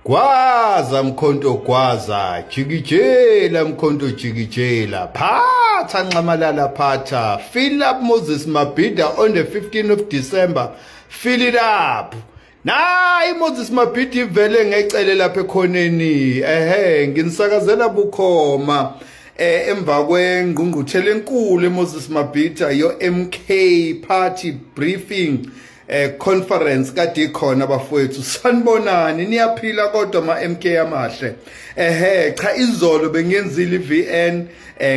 Gwaza mkhonto gwaza, jikijela mkhonto jikijela, phatha Nxamalala phatha, fill up Moses Mabhida on the 15th of December, fill it up. Nayi Moses Mabhida ivele ngecele lapha ekhoneni, ehe nginisakazela bukhoma. Emva kwengqungquthela enkulu eMoses Mabhida yo MK Party briefing conference kade ikhona bafowethu. Sanibonani, niyaphila kodwa ma MK amahle? Ehe, cha, izolo bengiyenzile iVN,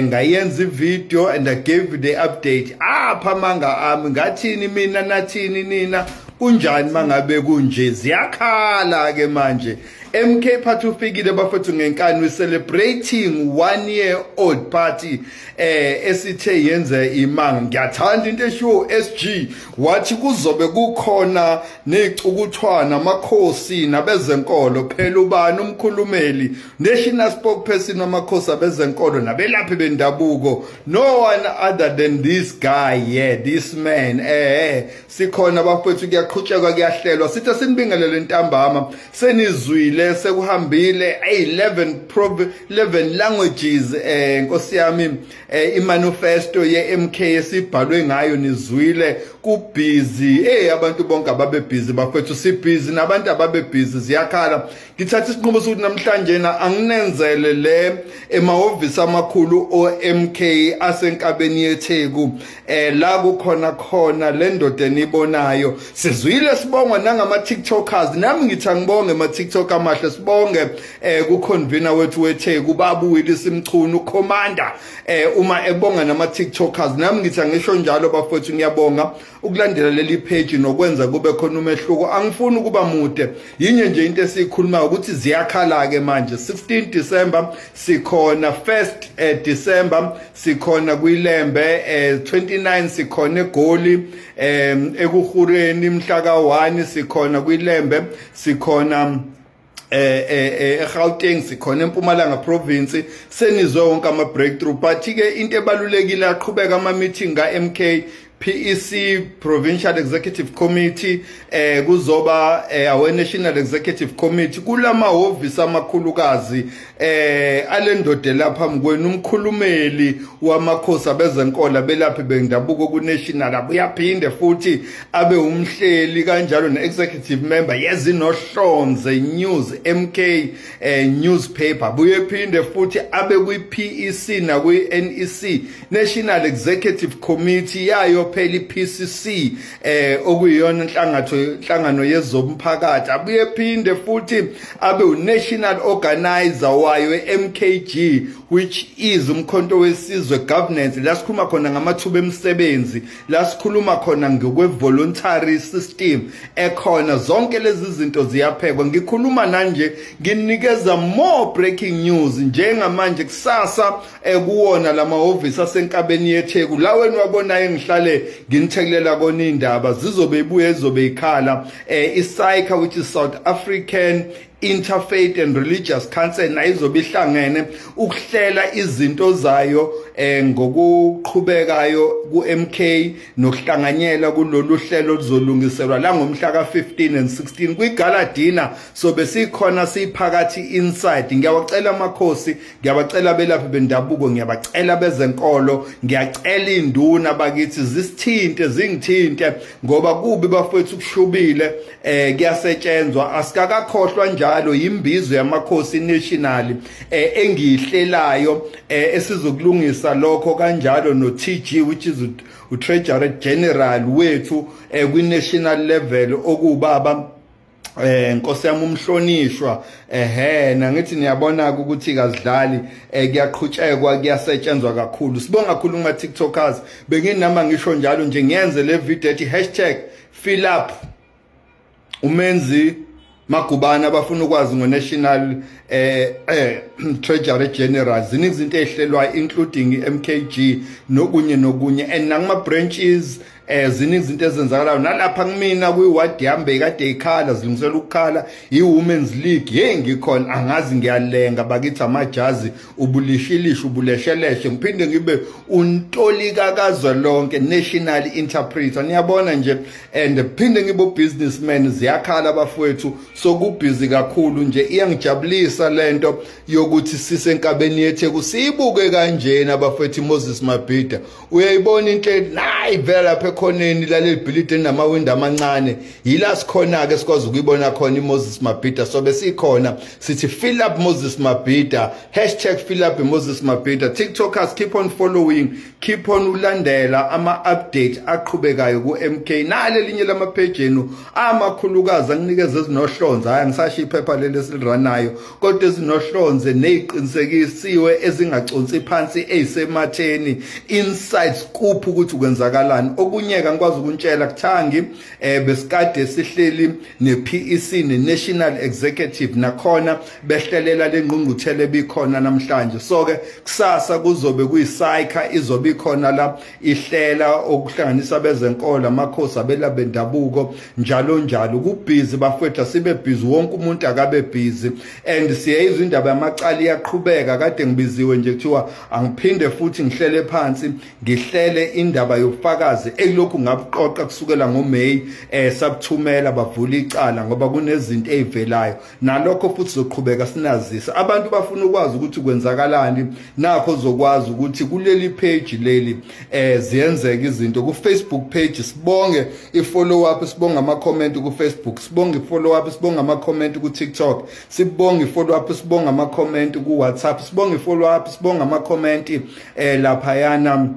ngayenza ivideo and I gave the update apha manga ami. Ngathini mina, nathini nina? Kunjani mangabe kunje? Ziyakhala ke manje. MK Party ufikile bafethu ngenkani. We celebrating one year old party esithe yenze imanga. Ngiyathanda into eshiwo SG, wathi kuzobe kukhona nezicukuthwana, amakhosi nabezenkolo. Phela ubani umkhulumeli, national spokesperson wamakhosi, abezenkolo nabelaphi bendabuko? No one other than this guy, yeah, this man. Sikhona bafethu, kuyaqhutshekwa, kuyahlelwa. Sithi sinibingelele ntambama. Senizwile, sekuhambile 11 languages, nkosi yami, imanifesto ye-MK esibhalwe ngayo. Nizwile, kubusy, abantu bonke ababe busy bafethu, si busy nabantu ababe busy. Ziyakhala. Ngithatha isinqumo sokuthi namhlanje na anginenzele le emahhovisi amakhulu oMK asenkabeni yeTheku, la kukhona khona le ndoda enibonayo. Sizwile sibongwa nangama TikTokers. Nami ngithi angibonge ama TikTok amahle. Sibonge ku convener wethu weTheku, babu Willis Mchunu, commander, uma ebonga nama TikTokers. Nami ngithi angisho njalo bafowethu, ngiyabonga ukulandela leli page nokwenza kube khona umehluko. Angifuni ukuba mude, yinye nje into esiyikhulumayo ukuthi ziyakhala ke manje. 16 December sikhona, 1st December sikhona kwiLembe, 29 sikhona eGoli, ekuhureni mhla ka1 sikhona kwiLembe, sikhona eGauteng, sikhona eMpumalanga province. Senizwe wonke ama breakthrough, but ke into ebalulekile, aqhubeka ama meeting ka MK PEC, Provincial Executive Committee, kuzoba our National Executive Committee kulama hhovisi amakhulukazi alendoda lapha mkwenu, umkhulumeli wamakhosi, abezenkolo, belaphi bendabuko ku national, abuyaphinde futhi abe umhleli kanjalo ne executive member yezinohlonze News MK newspaper, buye phinde futhi abe kwi PEC na kwi NEC, National Executive Committee yayo phela iPCC, okuyiyona inhlangano yezomphakathi, abuye phinde futhi abe unational organizer wayo eMKG, which is Umkhonto Wesizwe governance, la sikhuluma khona ngamathuba emisebenzi, la sikhuluma khona ngokwe voluntary system ekhona. Zonke lezi zinto ziyaphekwa. Ngikhuluma nanje, nginikeza more breaking news njengamanje. Kusasa ekuwona lamahhovisi asenkabeni yeTheku la wena wabonayo engihlale nginithekulela kona indaba, zizobe ibuye, izobe ikhala iSAICA, which is South African Interfaith and Religious Council, nayo izobe ihlangene ukuhlela izinto zayo ngokuqhubekayo ku-MK nokuhlanganyela kulolu hlelo oluzolungiselwa la ngomhla ka-15 and 16 kwi-gala dinner. So besikhona siphakathi inside. Ngiyawacela amakhosi, ngiyabacela belaphi bendabuko, ngiyabacela bezenkolo, ngiyacela induna bakithi zisithinte, zingithinte, ngoba kubi bafowethu, kushubile, kuyasetshenzwa. Asikakakhohlwa njalo imbizo yamakhosi national engiyihlelayo, esizokulungisa lokho kanjalo no TG, which is uTreasurer General wethu kwi national level, okubaba Nkosi yami umhlonishwa. Ehe, nangithi niyabona ukuthi kazidlali, kuyaqhutshekwa, kuyasetshenzwa kakhulu. Sibonga kakhulu kuma TikTokers. Benginama ngisho njalo nje, ngiyenze le video ethi #FillUp uMenzi Magubana. Abafuna ukwazi ngo-National Treasury General, ziningi izinto ezihlelwayo, including i-MKG nokunye nokunye and nakuma branches. Ziningi izinto ezenzakalayo nalapha kumina kwiward yami, bekade ikhala, zilungisela ukukhala i-Women's League. Hey, ngikhona, angazi, ngiyalenga bakithi, amajazi ubulishilisha, ubulesheleshe. Ngiphinde ngibe untolika kazwelonke, national interpreter, niyabona nje, and phinde ngibe businessman. Ziyakhala abafowethu, sokubhizi kakhulu nje. Iyangijabulisa lento yokuthi sisenkabeni yeTheku, siyibuke kanjena abafowethu. Moses Mabhida, uyayibona into nayi vela lapha ekhoneni laleli bhilidi elinamawindi amancane, yila sikhona ke, sikwazi ukuyibona khona iMoses Mabhida. Sobe sikhona, sithi fill up Moses Mabhida, #FillUpMoses Mabhida. TikTokers, keep on following, keep on ulandela ama update aqhubekayo ku MK. Nale linye lama page enu amakhulukazi anginikeza ezinohlonze, hayi, ngisasho iphepha leli esiliranayo, kodwa ezinohlonze neziqinisekisiwe, ezingaconsi phansi, ezisematheni, inside scoop ukuthi kwenzakalani. Okunyeka ngikwazi ukuntshela kuthangi, besikade sihleli ne-PEC ne-National Executive, nakhona behlelela lengqungquthela ebikhona namhlanje. So ke kusasa kuzobe kuyiSAICA, izobe ikhona la, ihlela okuhlanganisa bezenkolo, amakhosi, abelaphi bendabuko, njalo njalo. Kubhizi bafowethu, sibe busy, wonke umuntu akabe busy. And siyayizwa indaba yamacala iyaqhubeka. Kade ngibiziwe nje, kuthiwa angiphinde futhi ngihlele phansi, ngihlele indaba yobufakazi elokhu ngabuqoqa kusukela ngoMay, sabuthumela, bavula icala ngoba kunezinto ezivelayo. Nalokho futhi sizoqhubeka sinazisa abantu. Bafuna ukwazi ukuthi kwenzakalani, nakho uzokwazi ukuthi kuleli page leli ziyenzeka izinto ku Facebook page. Sibonge i-follow up, sibonge ama comment ku Facebook, sibonge i-follow up, sibonge ama comment ku TikTok, sibonge i-follow up, sibonge ama comment ku WhatsApp, sibonge i-follow up, sibonge ama comment laphayana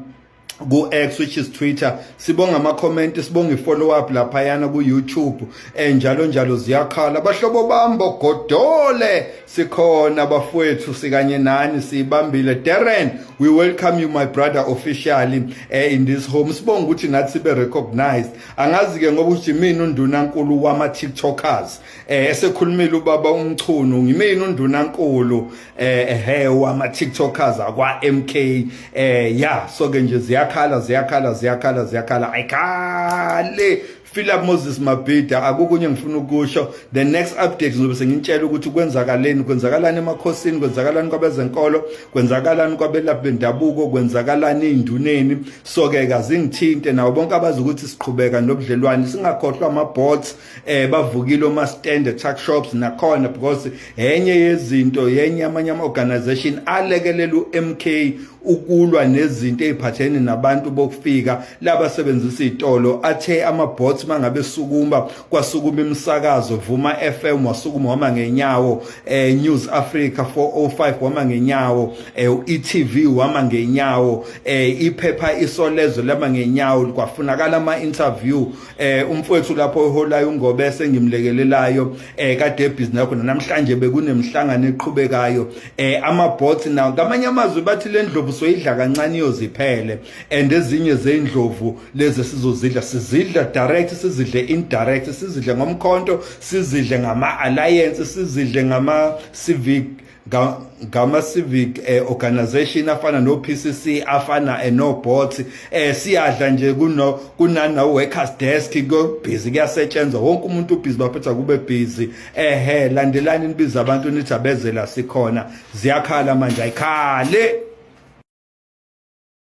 ku-X, which is Twitter, sibonga ama-comment, sibonga i-follow up laphayana ku-YouTube, njalo njalo. Ziyakhala abahlobo bami bogodole, sikhona bafowethu, sikanye nani, siyibambile. Darren, we welcome you, my brother, officially in this home. Sibonga ukuthi nathi sibe recognized. Angazi ke ngoba uthi mina undunankulu wama TikTokers, esekhulumile ubaba uMchunu, ngimina undunankulu ehe wama TikTokers akwa MK. Ya, so ke nje ziyakhala, ziyakhala, ziyakhala, ziyakhala, ayikhale. Philip Moses Mabhida, akukunye ngifuna ukusho. The next update ngizobe sengintshela ukuthi kwenzakaleni, kwenzakalani emakhosini, kwenzakalani kwabezenkolo, kwenzakalani kwabelaphi bendabuko, kwenzakalani ey'nduneni. So ke kazingithinte nawo bonke abazi ukuthi siqhubeka nobudlelwane. Singakhohlwa ama-bots, bavukile oma-stand tuck shops nakhona, because enye yezinto, yenye amanye ama-organization alekelela u-MK ukulwa nezinto ey'phathene nabantu bokufika labasebenzisa iy'tolo. Athe ama-bots mangabe sukuma, kwasukuma imisakazo, Vuma FM wasukuma wama ngenyawo, News Africa 405 wama ngenyawo, e-TV wama ngenyawo, iphepha Isolezwe lama ngenyawo, kwafunakala ama interview. Umfowethu lapho oholayo uNgobese ngimlekelelayo, kade busy nakho. Namhlanje bekunemhlangano eqhubekayo, ama bots nawo. Ngamanye amazwi bathi le ndlovu soyidla kancane iyoziphele, and ezinye zeindlovu lezi sizozidla, sizidla direct, sizidle indirect, sizidle ngomkhonto, sizidle ngama alliance, sizidle ngama civic, ngama civic organization afana no PCC, afana no bots. Siyadla nje kuno kunana workers desk, go busy, kuyasetshenzwa, wonke umuntu ubusy baphetha, kube busy. Ehe, landelani, nibiza abantu, nithi abezela, sikhona. Ziyakhala manje, ayikhale.